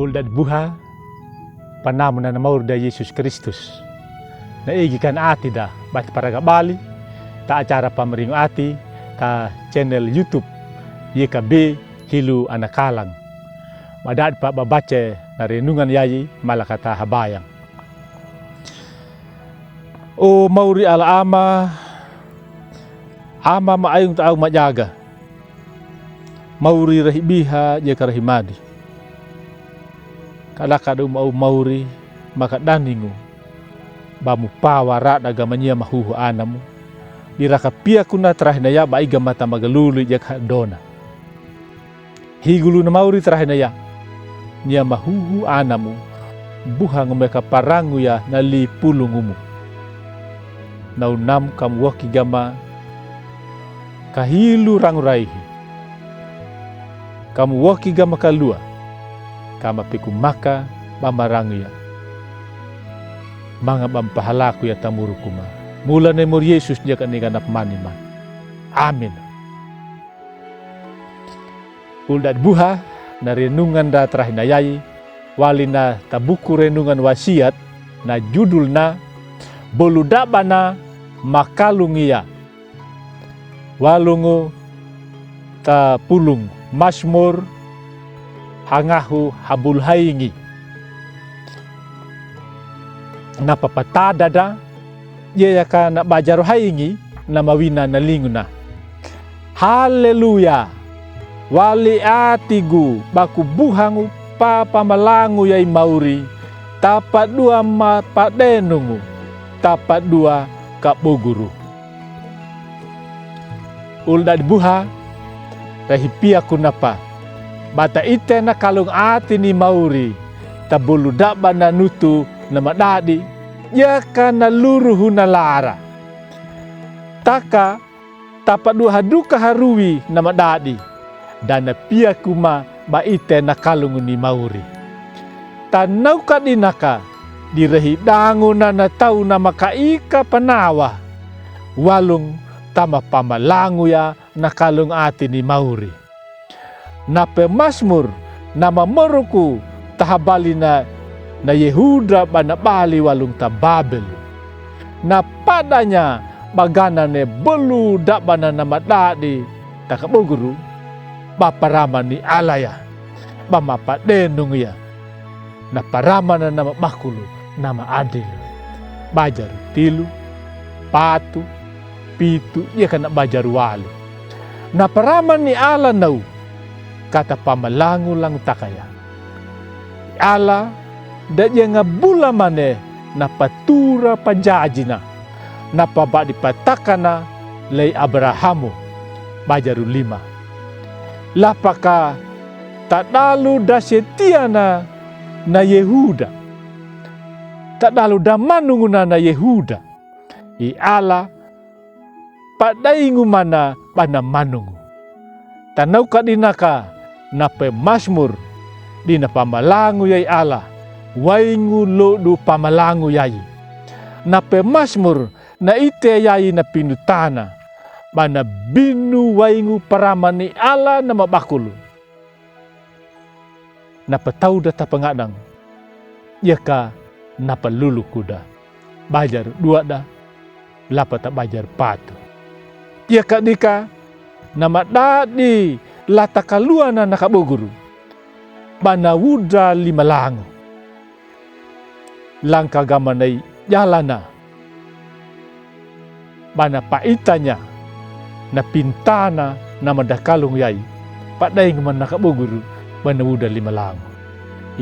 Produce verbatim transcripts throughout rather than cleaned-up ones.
Ulda' di buha, panamuna na mauri da Yesus Kristus. Na igi kan ati da bati paraga bali ta acara pamaringo ati ta channel YouTube Y K B Hilu Anakalang. Mada'di pa babace na renungan yayi malakata habayang. O mauri Ala Ama, Ama ma aing ta au majaga. Mauri rahi biha jeka rahi madi. Kalaka da uma au mauri maka daningu. Ba mu pawa rada gama nia mahuhu anamu. Diraka piaku na tarahi na ya ba iga mata magalulu jeka dona. Higulu na mauri tarahi na ya. Nia mahuhu anamu. Buhangu meka parangu ya na li pulungumu. Na unamu kamu woki gama kahilu rangu raihi. Kamu woki gama kalua. Kama piku maka ba marangu ya. Manga ba mpahalaku ya tamuru kuma. Mula na i mori Yesus jeka ni ganap mani ma. Amin. Ulda' di buha, na renungan da tarahi na yayi, wali na ta buku renungan wasiat, na judul na, Bolu daba na makalungu ya. Walungu ta pulung Masmur, hangahu habulu haingi. Na papatada da, Ye yaka na bajaru haingi na mawina na lingu na. Haleluya. Wali atigu baku buhangu pa pamalangu ya i mauri. Tapadua ma padenungu. Tapadua kaboguru. Ulda' di buha, rahi piaku napa. Bata ite na kalung ati ni mauri. Tabolu daba na nutu na madadi. Yaka na luruhu na lara. Taka tapadua haduka haruwi na madadi. Dana piaku ma ba ite na kalungu ni mauri. Tanauka dinaka di rahi dangu na na tau na makaika panawa. Walung tama pamalangu ya na kalung ati ni mauri. Na pe Masmur na mamoruku tahabali na na Yehuda ba na bali walung ta Babel. Na padanya ba gana ne bolu daba na na madadi taka boguru ba parama ni alaya ba mapadenung ya. Na paramana na mabakulu na maadil. Bajaru tilu, patu, pitu, yaka na bajaru walu. Na parama ni ala nau kata pamalangu langu takaya. Ala da jenga bula mane na patura pajajina. Na pabadi patakana lei Abrahamu. Bajaru lima. Lapaka tadalu da setiana na Yehuda. Tadalu da manunguna na Yehuda. I ala padaingu mana bana manungu. Tanauka dinaka na pe Masmur dina pamalangu yai ala. Waingu lodu pamalangu yai. Na pe Masmur na ite yai na pinutana. Bana binu waingu parama ni ala na mabakulu. Na patau da tapangadang. Yaka na paluluku da. Bajar dua da. Lapa ta bajar patu. Yaka dika na madadi lata kaluana na kaboguru. Bana wuda lima langu. Langka gama na i jalana. Bana paitanya na pintana na madakalung yai. Padaingu mana kaboguru bana wuda lima langu.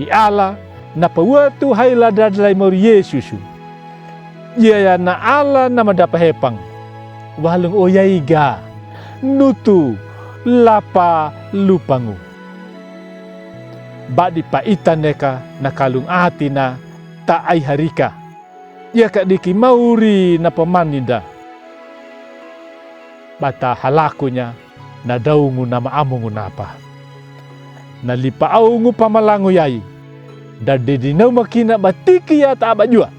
I ala na pawatu haila dadalai mauri Yesusu. Yaya na ala na madapa hepang. Walung o yai ga nutu lapa lupangu. Badi paita neka na kalung ati na ta ai harika. Yaka diki mauri na pamaninda. Bata halakunya na daungu na maamungu napa. Na lipa aungu pamalangu yai. Da dedinau makina batiki ya ta abajua.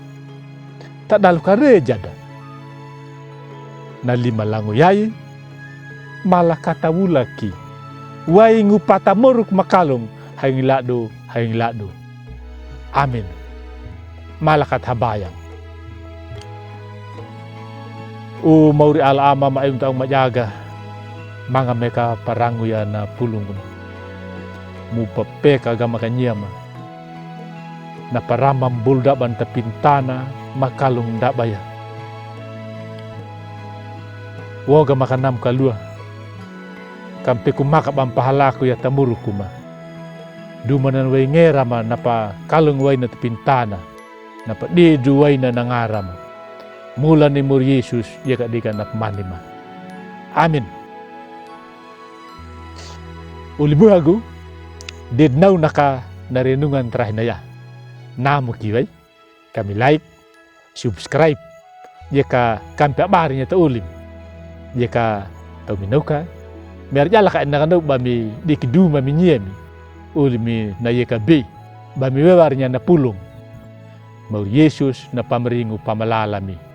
Tadalu kareja da. Na lima langu yai. Malakata wulaki. Waingu pata moruk makalung haingi ladu haingla'du. Amin. Malakat habayang. O mauri Allah Ama ma aimta ong majaga, manga meka parangu ya na pulung guna. Mo papeka gama ka nyama. Na paramam bolu daban tapintana makalung daba ya. Woga makanam kalua. Kampe ku maka bam pahalaku ya tamuru kuma. Dumanan wai ngera ma na pakalung wai na tapintana. Na padedu wai na nangaram. Mula ni mur Yesus ya ka dika na pamani ma. Amin. Uli buhagu, dednau naka na renungan terakhir na ya. Namu kiwai, kami like, subscribe. Ya ka kampe abari nya ta ulim. Ya ka tau mi nauka. Mi arjala ka ina ka nau ba mi deki duma mi nyia mi. Ulim mi na ya ka be. Ba mi wewar nya na pulung. Mauri Yesus na pamringu pamalalami.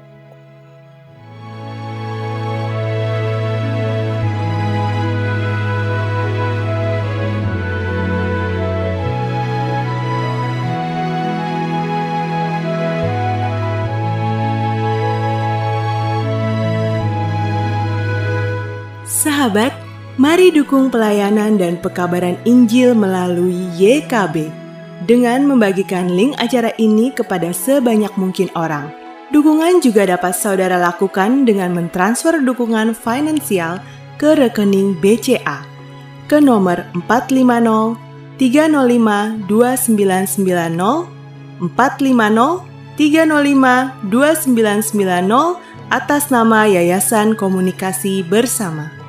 Sahabat, mari dukung pelayanan dan pekabaran Injil melalui Y K B dengan membagikan link acara ini kepada sebanyak mungkin orang. Dukungan juga dapat saudara lakukan dengan mentransfer dukungan finansial ke rekening B C A ke nomor empat lima nol tiga nol lima dua sembilan sembilan nol, empat lima nol tiga nol lima dua sembilan sembilan nol, atas nama Yayasan Komunikasi Bersama.